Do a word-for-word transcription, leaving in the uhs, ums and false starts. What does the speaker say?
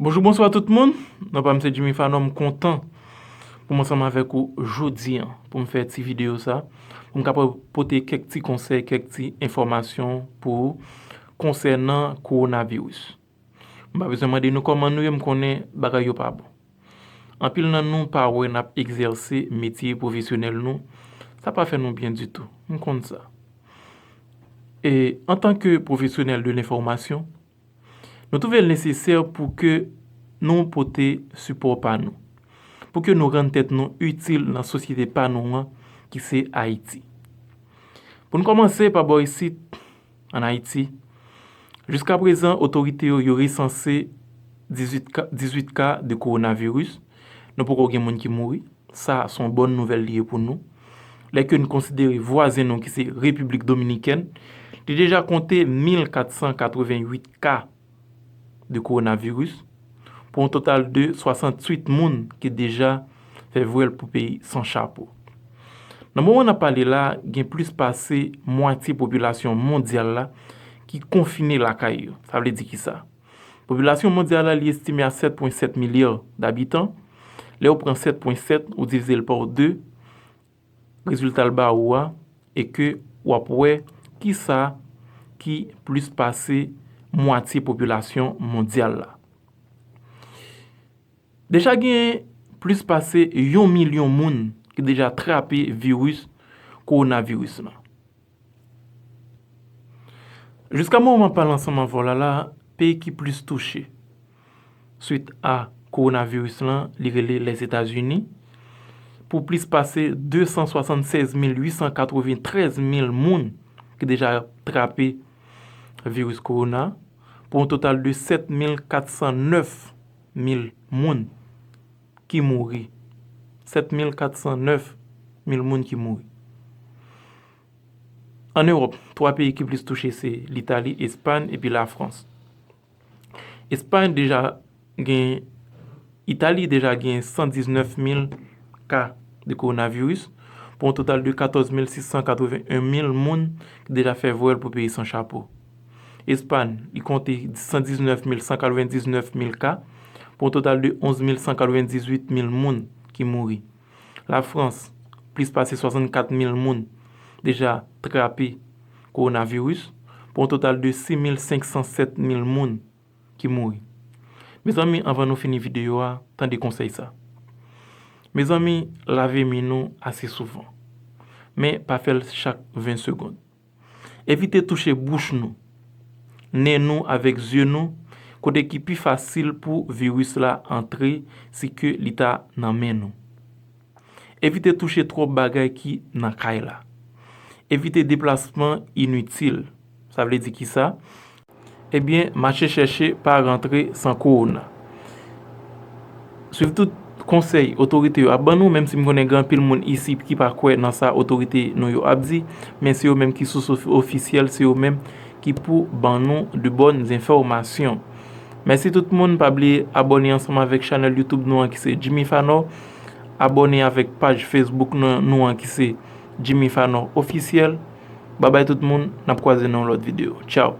Bonjou, bonswa tout moun. Non pa m se Jimmy Fanon, m kontan pou m ansanm avèk ou jodi a pou m fè ti videyo sa, pou m kapab pote kèk ti konsèy, kèk ti enfòmasyon pou ou konsènan kowonaviris. M pa bezwen mande nou kòman nou ye, m konnen bagay yo pa bon. Anpil nan nou pa wè n ap egzèse metye pwofesyonèl nou, sa pa fè nou byen ditou. M konn sa. E antanke pwofesyonèl de lenfòmasyon, nou twouve l nesesè pou ke nou pote sipò pa nou, pou ke nou rann tèt nou itil nan sosyete pa nou an ki se Ayiti. Pou n kòmanse pa bò isit, ann Ayiti, jiskaprezan otorite yo, yo resanse dizuit ka, dizuit ka de kowonaviris. Nou poko gen moun ki mouri. Sa se yon bòn nouvèl li ye pou nou. Lè ke n konsidere vwazen nou ki se Repiblik Dominikèn, li deja konte mil kat san katrevenn uit ka de kowonaviris, pou yon total de swasanntuit moun ki deja fè vwèl pou peyi san chapo. Nan moman n ap pale la, gen plis pase mwatye popilasyon mondyal la ki konfine lakay yo. Sa vle di kisa? Popilasyon mondyal la, li estime a sèt pwen sèt milya dabitan. Lè w pran sèt pwen sèt, ou divize l pa de, rezilta l ba ou a, e ke w ap wè kisa ki plis pase mwatye popilasyon mondyal la. Deja gen plis pase yon milyon moun ki deja trape viris kowonaviris lan. Jiska moman m ap pale ansanm avè w la la, peyi ki plis touche swit a kowonaviris lan, li rele Lèzetazini, pou plis pase de san swasannsèz mil uit san katreventrèz mil moun ki deja trape viris kowona, pou yon total de sèt mil kat san nèf mil moun ki mouri. Sèt mil kat san nèf mil moun ki mouri. Ann Ewòp, twa peyi ki plis touche se Litali, Espay epi Lafrans. Espay deja gen, Itali deja gen san diznèf mil ka de kowonaviris, pou yon total de katòz mil sis san katrevenn en mil moun ki deja fè vwèl pou peyi san chapo. Espay, li konte san diznèf mil san katrevendiznèf mil ka, pou yon total de onz mil san katrevendizuit mil moun ki mouri. Lafrans, plis pase swasannkat mil moun deja trape kowonaviris, pou yon total de sis mil senk san sèt mil moun ki mouri. Mezanmi, anvan nou fini videyo a, tande konsèy sa. Mezanmi, lave men nou ase souvan, men pa fè l chak ven segonn. Evite touche bouch nou, nen nou avèk zye nou, kote ki pi fasil pou viris la antre si ke li ta nan men nou. Evite touche twòp bagay ki nan kay la. Evite deplasman initil. Sa vle di kisa? Ebyen, mache chèche pa rantre san kowona. Swiv tout konsèy otorite yo ap ban nou, menm si m konnen gen anpil moun isi ki pa kwè nan sa otorite nou yo ap di, men se yo menm ki sous ofi-, ofisyèl, se yo menm ki pou ban nou de bòn enfòmasyon. Mèsi tout moun, pa bliye abòne ansanm avèk chanèl YouTube nou an ki se Jimmy Fanò, abòne avèk paj Facebook nou, nou an ki se Jimmy Fanò Ofisyèl. Babay tout moun, n ap kwaze nan yon lòt videyo. Tchaw!